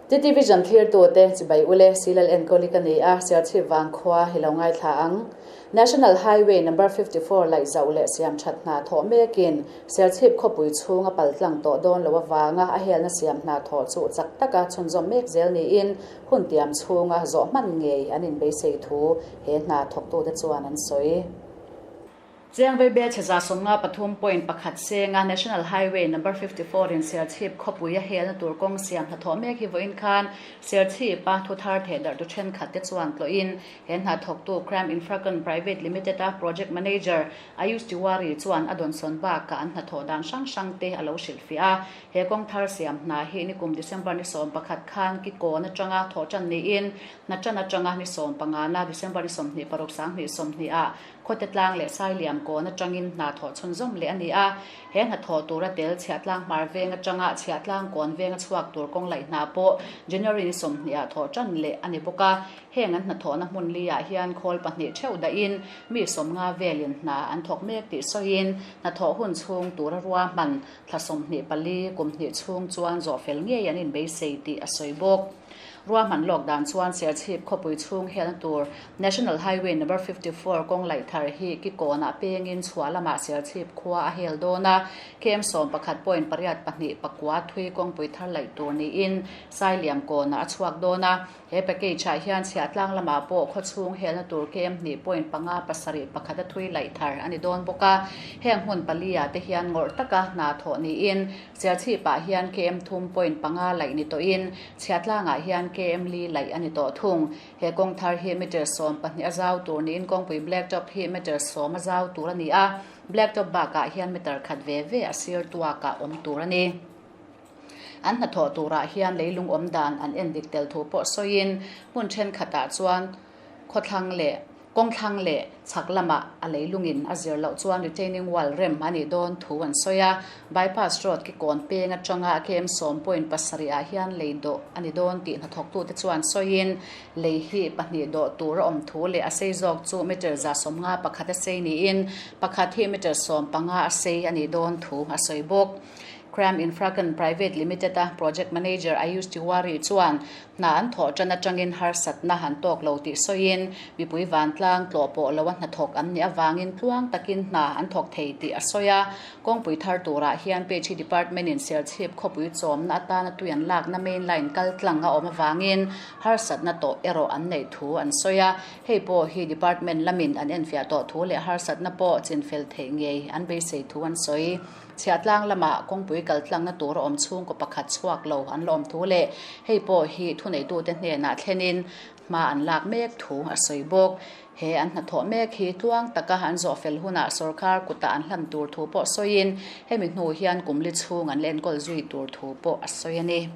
TT Vision thlirtute chibai ule Silal enkawli ka ni a, Serchhip vangkhua hi lo ngaithla ang. National Highway Number 54 laih zauh leh siam that hna thawh mekin Serchhip khawpui chhunga pal tlang tawh dawn lo avanga a helna siam hna thawh chu chak taka chhunzawm mek zel niin hun tiam chhunga zawh hman ngei an inbeisei thu he hna thawktute chuan an sawi. Chiang Vei Chhe 53.1 senga National Highway Number 54 in Serchhip khawpui a helna tur kawng siam hnathawh mek hi vawiin khan Serchhip a thuthar theh darh tu thenkhat te chuan tlawhin he hna thawktu Crime Infracon Private Limited a Project Manager Ayush Tiwari chuan a dawnsawn bakah an hnathawh dan hrang hrang te a lo hrilhfiah a. He kawng thar siam hna hi nikum December ni 11 khan Kikawn atanga thawh tan niin hna tan atanga ni 15 na December ni 26 2020 ah Khawte tlang leh Sailiam kawn atangin hna thawh chhunzawm leh a ni a. He hna thawh tura tel Chhiahtlang hmar veng atanga Chhiahtlang kawn venga chhuak tur kawng laih hna pawh January ni 20 ah thawh tan leh a ni bawk a. Heng an hnathawhna hmun li ah hian khawl pahnih theuh dahin mi 50 velin hna an thawk mek tih sawiin hnathawh hun chhung tura ruahman thla 24 kum hnih chhung chuan zawh fel ngei an inbeisei tih a sawi bawk. Ruahman lawk dan chuan Serchhip khawpui chhung helna tur National Highway Number 54 kawng laih thar hi Kikawnah pengin chhuah lamah Serchhip khua a hel dawn a, KM 11.82 pakua thui kawngpui thar laih tur niin Sailiam kawnah a chhuak dawn a. He package ah hian Chhiahtlang lamah pawh khaw chhung helna tur KM 2.5 71 a thui laih thar a ni dawn bawk a. Heng hmun pali ah te hian ngawrh taka hna thawh niin Serchhip ah hian KM 3.5 laih ni tawhin Chhiatlangah hian KM li laih a ni tawh thung. He kawng thar hi meter 12 a zau tur niin kawngpui blacktop hi meter 10 a zau tur a ni a, blacktop bakah hian meter khat ve ve a sir tuakah awm tur a ni. An hnathawh turah hian leilung awm dan an en dik tel thu pawh sawiin hmun thenkhatah chuan khawthlang leh kawngthlang leh chhak lamah a leilungin a zir loh chuan retaining wall rem a nih dawn thu an sawi a. Bypass road ki kawn peng atanga KM 10.7 ah hian lei dawh a ni dawn tih hnathawktute chuan sawiin lei hi pahnih dawh tur a awm thu leh a sei zawk chu meter 151 a sei niin pakhat hi meter 15 a sei a nih dawn thu a sawi bawk. Cram Infracon Private Limited a Project Manager Ayush Tiwari chuan hna an thawh tan atangin harsatna han tawk lo tih sawiin mipui vantlang tlawh pawh lo a hnathawk an nih avangin tluang takin hna an thawk thei tih a sawi a. Kawngpui thar turah hian PHE Department in Serchhip khawpui chawmna atana tui an lakna main line kal tlang a awm avangin harsatna tawh erawh an neih thu an sawi a. Hei pawh hi department lamin an enfiah tawh thu leh harsatna pawh chinfel theih ngei an beisei thu an sawi. Chhiahtlang lamah kawngpui kal tlangna tur a awm chhungkaw pakhat chhuak lo an la awm thu leh hei pawh hi thuneitute hnenah thlenin hma an lak mek thu a sawi bawk. He an hnathawh mek hi tluang taka an zawh fel hunah sorkar kutah an hlan tur thu pawh sawiin hemi hnu hian kum li chhung an la enkawl zui tur thu pawh a sawi a ni.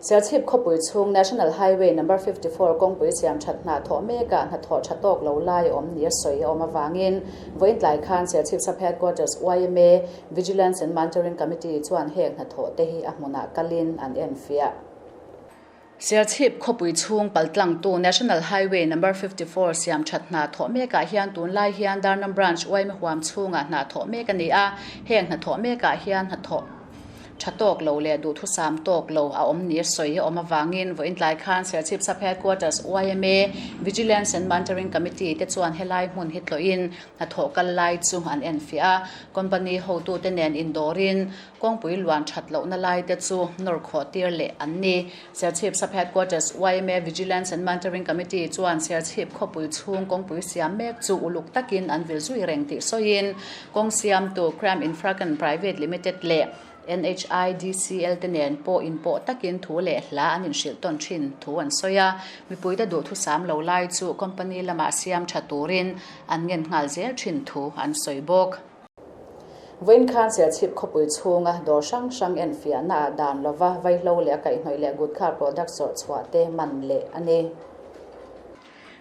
Serchhip khawpui chhung National Highway Number 54 kawngpui siam that hna thawh mekah hnathawh tha tawk lo lai a awm ni a sawi a awm avangin vawiin tlai khan Serchhip Sub Headquarters YMA Vigilance and Monitoring Committee chuan heng hnathawh te hi a hmunah kalin an enfiah. Serchhip khawpui chhung paltlangtu National Highway Number 54 siam that hna thawh mekah hian tunlai hian Darnam Branch YMA huam chhungah hna thawh mek a ni a, heng hnathawh mekah hian hnathawh tha tawk lo leh duhthusam tawk lo a awm ni a sawi a awm avangin vawiin tlai khan Serchhip Sub Headquarters YMA Vigilance and Monitoring Committee te chuan helai hmun hi tlawhin hnathawh kal lai chu an enfiah a. Company hotute nen indawrin kawngpui luan that lohna lai te chu nawr khawh tir leh an ni. Serchhip Sub Headquarters YMA Vigilance and Monitoring Committee chuan Serchhip khawpui chhung kawngpui siam mek chu uluk takin an vil zui reng tih sawiin kawng siamtu Cram Infracon Private Limited leh NHIDCL te nen pawh inpawh takin thu leh hla an inhrilh tawn thin thu an sawi a. Mipuite duhthusam lo lai chu company lamah siam tha turin an ngen nghal zel thin thu an sawi bawk. Vawiin khan Serchhip khawpui chhunga dawr hrang hrang enfiahna ah dan lova vaihlo leh a kaihhnawih leh gutkha product zawrh chhuah te man leh a ni.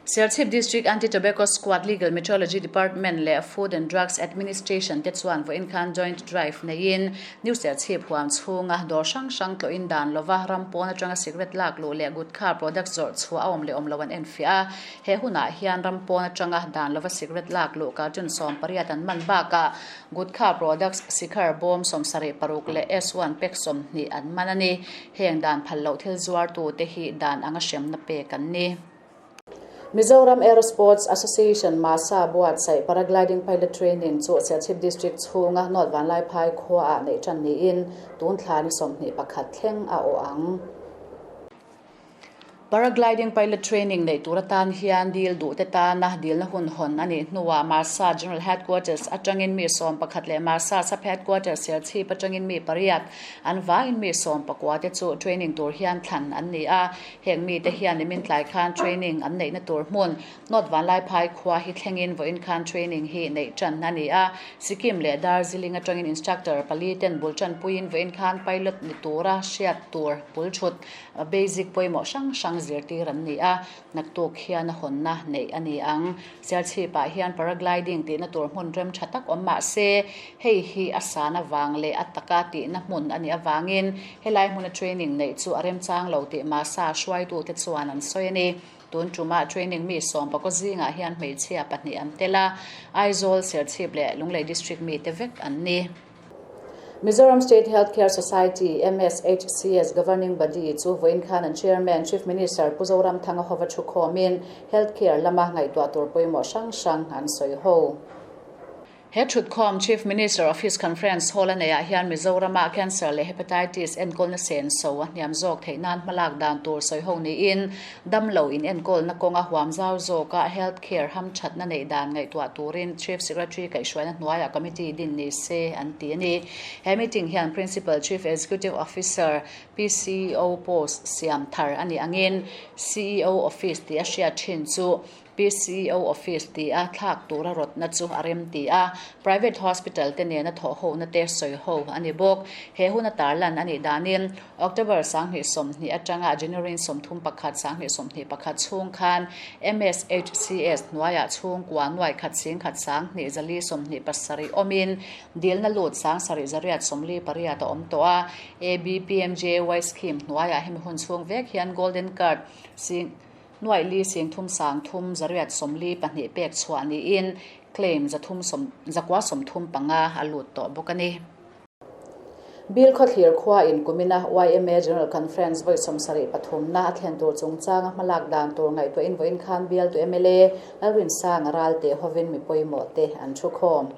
Serchhip District Anti-Tobacco Squad Legal Metrology Department leh Food and Drugs Administration te chuan vawiin khan joint drive neiin New Serchhip huam chhunga dawr hrang hrang tlawhin dan lova ram pawn atanga cigarette lak luh leh gutkha product zawrh chhuah a awm leh awm lo an enfiah a. He hunah hian ram pawn atanga dan lova cigarette lak luh carton 18 an man bakah gutkha products sikhar bawm 76 leh S1 pack 20 an man a ni. Heng dan phal loh thil zuartute hi dan anga hremna pek an ni. Mizoram Aerosports Association, MASA, buatsaih Paragliding Pilot Training chu Serchhip District chhunga North Vanlaiphai khuaah neih tan niin tun thla ni 21 thleng a awh ang. Paragliding Pilot Training neih tur atan hian dil duh te tana dilna hun hawn a nih hnuah MASA General Headquarters atangin mi 11 leh MASA Sub Headquarters Serchhip atangin mi pariat an vaiin mi 19 te chu training tur hian thlan an ni a. Heng mite hian nimin tlai khan training an neihna tur hmun North Vanlaiphai khua hi thlengin vawiin khan training hi neih tan a ni a. Sikkim leh Darjeeling atangin instructor pali ten bul tanpuiin vawiin khan pilot ni tura hriat tur bul thut basic pawimawh hrang hrang zirtir an ni a. Naktuk hian a hawnna neih a ni ang. Serchhipah hian paragliding tihna tur hmun rem tha tak awm mah se, hei hi a san avang leh a taka tihna hmun a nih avangin helai hmuna training neih chu a remchang lo tih MASA hruaitute chuan an sawi a ni. Tun tumah training mi 19 zingah hian hmeichhia pahnih an tel a, Aizawl, Serchhip leh Lunglei District mite vek an ni. Mizoram State Health Care Society, MSHCS, Governing Body chu vawiin khan an Chairman, Chief Minister Pu Zoramthanga hova thu khawmin Health Care lama ngaihtuah tur pawimawh hrang hrang an sawi ho. He thutkhawm Chief Minister Office Conference Hall a neihah hian Mizorama Cancer leh Hepatitis enkawlna senso a hniam zawk theih nan hmalak dan tur sawi ho niin damlo in enkawlna kawnga huam zau zawka Health Care hamthatna neih dan ngaihtuah turin Chief Secretary kaihhruaina hnuaiah Committee din ni se an ti a ni. He meeting hian Principal Chief Executive Officer, PCEO, post siam thar a nih angin CEO Office tih a hriat thin chu PCEO Office ti a thlak tura rawtna chu a rem ti a, Private Hospital te nena thawh hona te sawi ho a ni bawk. He huna tarlan a nih danin October 2020 atanga January 31 2021 chhung khan MSHCS hnuaiah chhungkua nuai khat sing khat sang hnih zali 27 awmin dilna lut 7848 a awm tawh a. ABPMJAY Scheme hnuaiah hemi hun chhung vek hian Golden Card sing nuai li sing thum sang thum zariat sawmli pahnih pek chhuah niin claim zathum sawm zakua sawmthum panga a lut tawh bawk a ni. Bill Khawthlir khua in kumina YMA General Conference vawi 73 na a thlen tur chungchanga hmalak dan tur ngaihtuahin vawiin khan bialtu MLA Lalrinsanga Ralte hovin mi pawimawh te an thu khawm.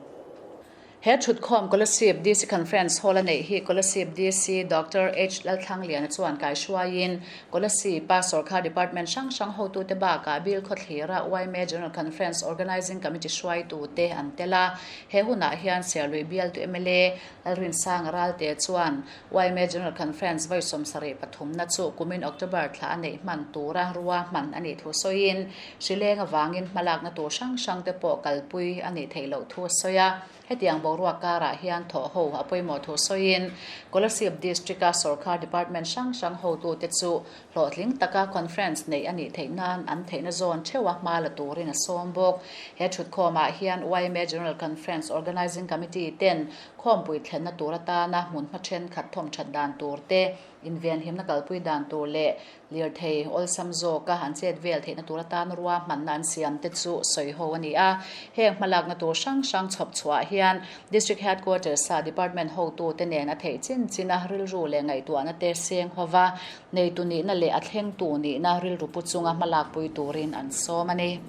He thutkhawm Kolasib DC Conference Hall a neih hi Kolasib DC Doctor H Lalthlangliana chuan kaihruaiin Kolasib a Sorkar Department hrang hrang hotute bakah Bill Khawthlira YMA General Conference Organising Committee hruaitute an tel a. He hunah hian Serlui bialtu mla Lalrinsanga Ralte chuan YMA General Conference vawi 73 na chu kumin October thla a neih hman tura rua hman a nih thu sawiin hrileng avangin hmalakna tur hrang hrang te pawh kalpui a nih theih loh thu a sawi a. Hetiang boruak karah hian thawh ho a pawimawh thu sawiin Kolasib District a Sorkar Department hrang hrang hotute chu hlawhtling taka conference neih a nih theih nan an theihna zawn theuha hma la turin a sawm bawk. He thutkhawmah hian YMA General Conference Organising Committee ten khawmpui thlenna tur atana hmun hma thenkhat thawm that dan tur te, invenhimna kalpui dan tur leh lirthei awlsam zawka an chet vel theihna tur atan rua hmanna an siam te chu sawi ho a ni a. Heng hmalakna tur hrang hrang chhawp chhuah hian District Headquarters a Department hotute nen a theih chin chin a rilru leh ngaihtuahna te seng hova neitu nihna leh a thlengtu nihna rilru pu chunga hmalakpui turin an sawm a ni.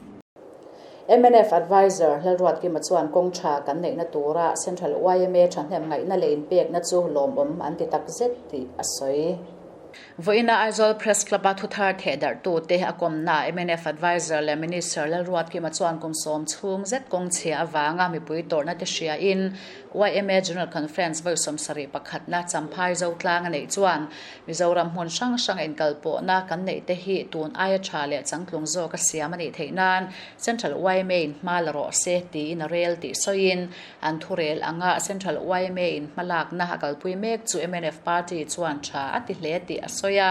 MNF Advisor Lalruatkima chuan kawng tha kan neihna tura Central YMA thahnem ngaihna leh inpekna chu lawmawm an ti takzet tih a sawi. Vawiina Aizawl Press Club a thuthar thehdarhtute a kawmna MNF Advisor leh Minister Lalruatkima chuan kum sawm chhung zet kawng chhia avanga mipui tawrhna te hriain YMA General Conference vawi 71 na Champhai Zotlang a neih chuan Mizoram hmun hrang hrang inkalpawhna kan neih te hi tun aia tha leh changtlung zawk a siam a nih theih nan Central YMA in hma la rawh se tiin a rel tih sawiin an thurel anga Central YMA in hmalakna a kalpui mek chu MNF party chuan tha a ti hle tih a sawi a.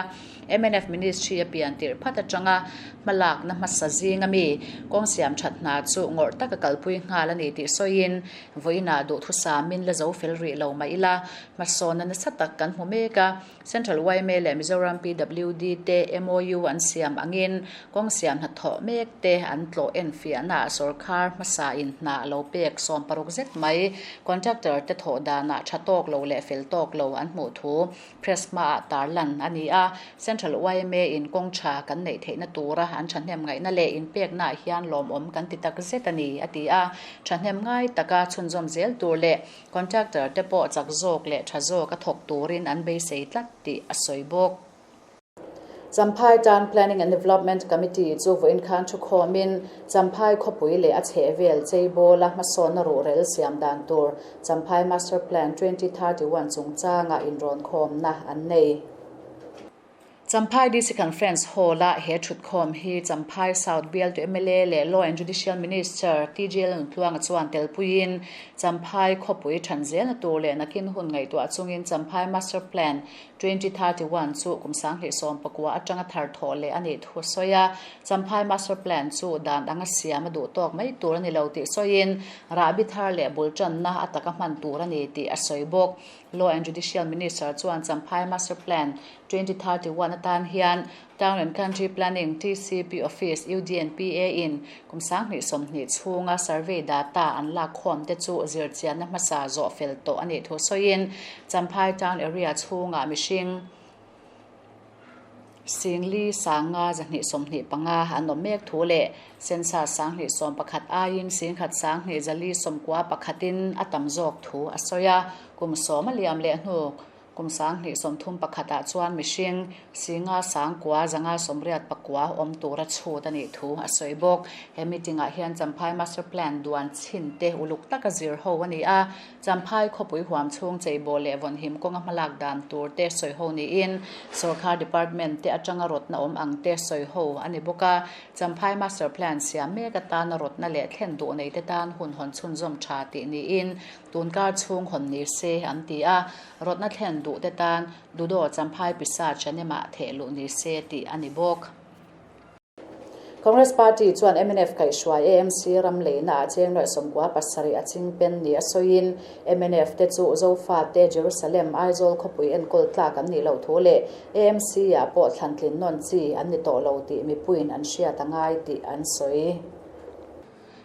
Mnf Ministry a pian tirh phat atanga hmalakna hmasa zing ami kawng siam that hna chu ngawrh taka kalpui nghal a ni tih sawiin vawiinah duhthusamin la zo fel rih lo mah ila hmasawnna nasa tak kan hmu mek a. Central yma leh Mizoram PWD te MOU an siam angin kawng siam hnathawh mek te an tlawh enfiahnaah sawrkar hmasa in hna a lo pek 60 zet mai. Contractor te thawh danah tha tawk lo leh fel tawk lo an hmuh thu Press hmaah tarlan a ni a. Central yma in kawng tha kan neih theihna tura an thahnem ngaihna leh inpeknaah hian lawmawm kan ti tak zet a ni, a ti a. Thahnem ngai taka chhunzawm zel tur leh Contractor te pawh chak zawk leh tha zawk a thawk turin an beisei tlat tih a sawi bawk. Champhai Town Planning and Development Committee chu vawiin khan thukhawmin Champhai khawpui leh a chhehvel cheibawla hmasawnna ruhrel siam dan tur Champhai Master Plan 2031 chungchanga inrawnkhawmna an nei. Champhai DC Conference Hall-a he thutkhawm hi Champhai South bialtu mla leh Law and Judicial Minister TG Lalnuntluanga chuan telpuiin Champhai khawpui than zelna tur leh nakin hun ngaihtuah chungin Champhai Master Plan 2031 chu kum 2019 atanga thar thawh leh a nih thu a sawi a. Champhai Master Plan chu dan anga siam a duh tawk mai tur a ni lo tih sawiin rahbi thar leh bul tanna a taka hman tur a ni tih a sawi bawk. Law and Judicial Minister chuan Champhai Master Plan 2031 atan hian Town and Country Planning, TCP, Office, UDNPA, in kum 2020 chhunga survey data an lak khawm te chu zirchianna hmasa zawh fel tawh a nih thu sawiin Champhai Town Area chhungah mihring Singli sanga 225 an awm mek thu leh census 2011 aiin singkhat 2241 in a tam zawk thu a sawi a. Kum sawm a liam leh hnu kum 2031 ah chuan mihring singa sangkua 589 awm tura chhut a nih thu a sawi bawk. He meeting ah hian Champhai Master Plan duan chhin te uluk taka zir ho a ni a. Champhai khawpui huam chhung cheibawl leh vawnhim kawnga hmalak dan tur te sawi ho niin Sawrkar Department te atanga rawtna awm ang te sawi ho a ni bawk a. Champhai Master Plan siam mek atana rawtna leh thlen duh nei te tan hun hawn chhunzawm tha tih niin tunkar chhung hawn ni se an ti a. Rawtna thlen duh te tan Dudaw Champhai Pisa Chanemah theh luh ni se tih a ni bawk. Congress Party chuan mnf kaihhruai AMC ram leina ah cheng leh 97 a ching pen ni a sawiin mnf te chu Zofate Jerusalem Aizawl khawpui enkawl tlak an nih loh thu leh AMC ah pawh thlantlin nawn chi an ni tawh lo tih mipuiin an hriat a ngai tih an sawi.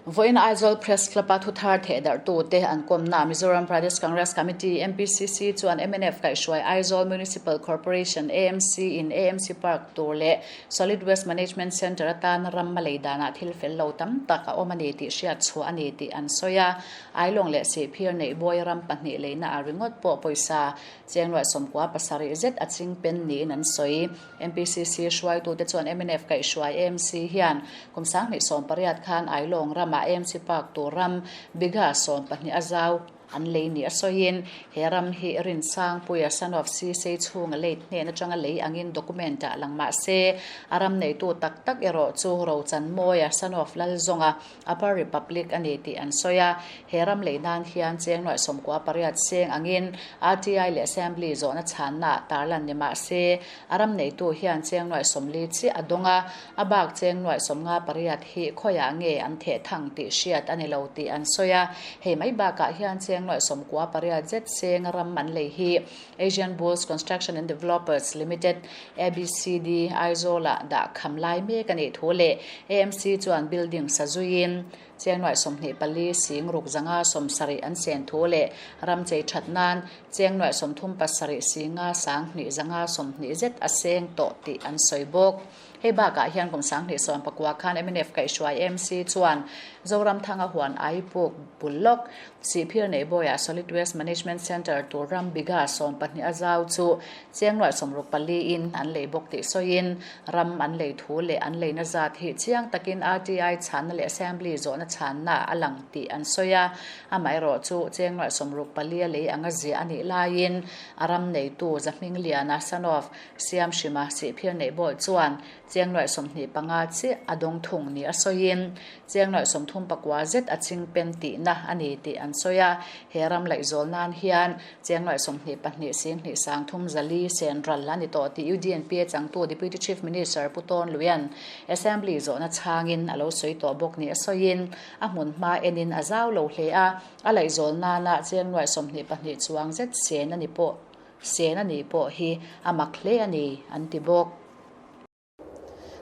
Vawiin Aizawl Press Club-a thuthar thehdarhtute an kawmna Mizoram Pradesh Congress Committee, MPCC, chuan mnf kaihhruai Aizawl Municipal Corporation, AMC, in AMC Park tur leh Solid Waste Management Centre atan ram a lei danah thil fel lo tam tak a awm a ni tih hriat chhuah a ni tih an sawi a. Ailawng leh Sihphir neih bawi ram pahnih leina ah ringawt pawh pawisa cheng luah 97 zet a ching pen niin an sawi. MPCC hruaitute chuan mnf kaihhruai AMC hian kum 2018 khan Ailawng ramah AMC Park tur ram bigha 12 a zau an lei ni a sawiin he ram hi Rinsangpuia son of Sisei chhunga late hnen atanga lei angin document ah lang mah se a ram neitu tak tak erawh chu Rochanmawia son of Lalzawnga Upper Republic a ni tih an sawi a. He ram lei nan hian cheng nuaih 98 seng angin RTI leh Assembly zawhna chhanna ah tarlan ni mah se a ram neitu hian cheng nuaih 40 chiah a dawng a, a bak cheng nuaih 58 hi khawiah nge an theh thang tih hriat a ni lo tih an sawi a. Hei mai bakah hian cheng nuaih 98 zet seng ram an lei hi Asian Bulls Construction and Developers Limited, ABCD, Aizawl-ah dah kham lai mek a nih thu leh AMC chuan building sa zuiin cheng nuaih 24 sing ruk zanga 70 an sen thu leh ram chei that nan cheng nuaih 37 singa 2 zanga 20 zet a seng tawh tih an sawi bawk. Hei bakah hian kum 2019 khan mnf kaihhruai AMC chuan Zoramthanga huan Aipuk bul lawk Sihphir nei bawiah Solid Waste Management Centre tur ram bigha 12 a zau chu cheng nuaih 64 in an lei bawk tih sawiin ram an lei thu leh an leina zat hi chiang takin RTI chhanna leh Assembly zawhna chhanna a lang tih an sawi a. Amaherawh chu cheng nuaih 64 a lei anga ziah a nih laiin a ram neitu Zahmingliana son of Siam hrima Sihphir neih bawi chuan cheng nuaih 25 chiah a dawng thung ni a sawiin cheng nuaih 34 zet a ching pen tihna a ni tih an sawi a. He ram laihzawl nan hian cheng nuaih 22 singhnih sangthum zali sen ral a ni tawh tih UDNPA changtu Deputy Chief Minister Pu Tawn Luian Assembly zawhna chhangin a lo sawi tawh bawk ni a sawiin a hmun hma enin a zau lo hle a, a laihzawl nana cheng nuaih 22 chuang zet sen a ni pawh sen a nih pawh hi a mak hle a ni an ti bawk.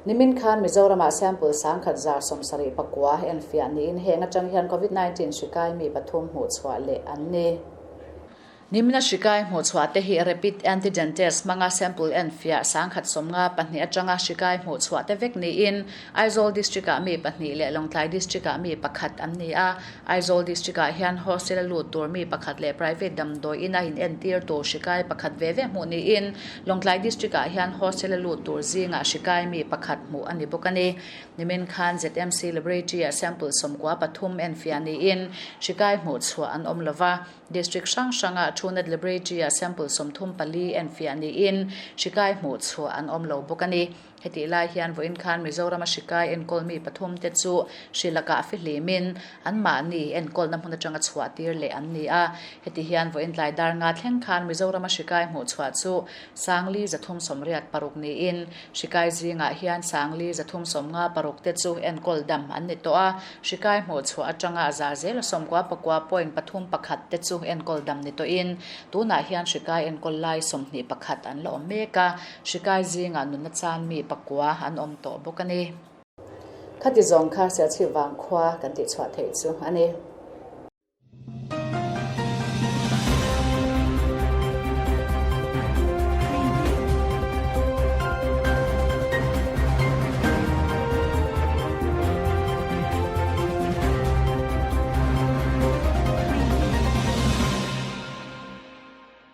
Nimin khan Mizoramah sample 1179 enfiah niin heng atang hian Covid-19 hri kai mi pathum hmuhchhuah leh an ni. Nimina hri kai hmuhchhuah te hi rapid antigen test hmanga sample enfiah 152 atanga hri kai hmuhchhuah te vek niin Aizawl District-ah mi pahnih leh Lawngtlai District-ah mi pakhat an ni a. Aizawl District-ah hian hostel-a lut tur mi pakhat leh private damdawi ina inentir tur hri kai pakhat ve ve hmuh niin Lawngtlai District-ah hian hostel-a lut tur zingah hri kai mi pakhat hmuh a ni bawk a ni. Nimin khan ZMC Laboratory-ah sample 13 enfiah niin hri kai hmuh chhuah an awm lo va. District hrang hrangah Truenat Laboratory-ah sample 34 enfiah niin hri kai hmuh chhuah an awm lo bawk a ni. Hetih lai hian vawiin khan Mizorama hri kai enkawl mi pathum te chu hri lakah fihlimin anmahni enkawlna hmun atanga chhuah tir leh an ni a. Heti hian vawiin tlai dar nga thleng khan Mizorama hri kai hmuhchhuah chu Sangli 386 niin hri kai zingah hian Sangli 356 te chu enkawl dam an ni tawh a. Hri kai hmuhchhuah atanga a za zela 99.31 te chu enkawl dam ni tawhin tunah hian hri kai enkawl lai 21 an la awm mek a. Hri kai zingah nunna chan mi pakua an awm tawh bawk a ni. Khati zawng kha Serchhip vang khua kan tihchhuah theih chu a ni.